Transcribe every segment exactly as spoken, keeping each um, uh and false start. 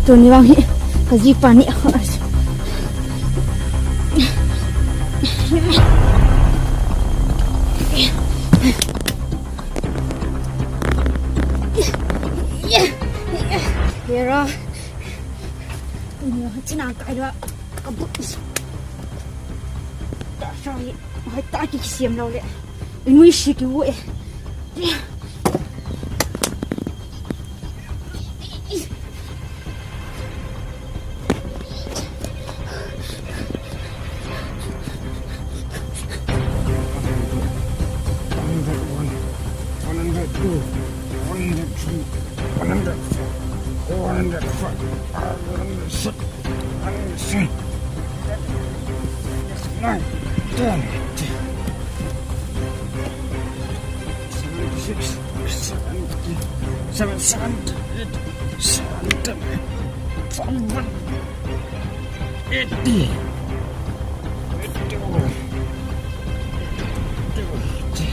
Tuni vang hi, kajipa ni. Hera. Tuni vang hi, china kai dua. Kabut. Ta sa hi, hai ta ki kisiam lou le. Inui si ki wo e. One hundred one, one hundred two, one hundred three, one hundred four, one hundred five, one hundred six, one hundred seven, nine, ten, ten. Seventy-six, seventy, seven, seventy-eight, seventy-nine, forty-one, eighty, eighty-one, eighty-two,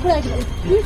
eighty-three.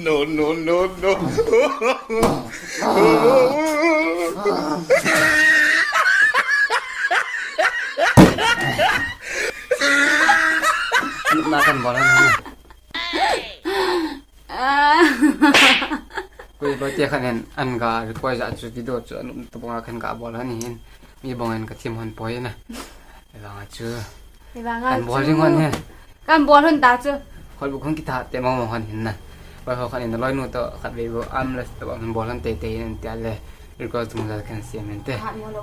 No, no, no, no. Nupna kan bol han. Koi ba te khan an, an ga request a chu video chu an um tabang a khan ga bol han hin. Mi bang an ka thim han poi na. Evang a chu. Evang a chu. An bol ding han he. Kan bol hon ta chu. Hol bu khong kita te mong mong hon hin na. Bai ho khan in loi nu to khat ve bu armrest to bang bol hon te te hin tia le. Request tung ja kan siam in te. Khat mo lo.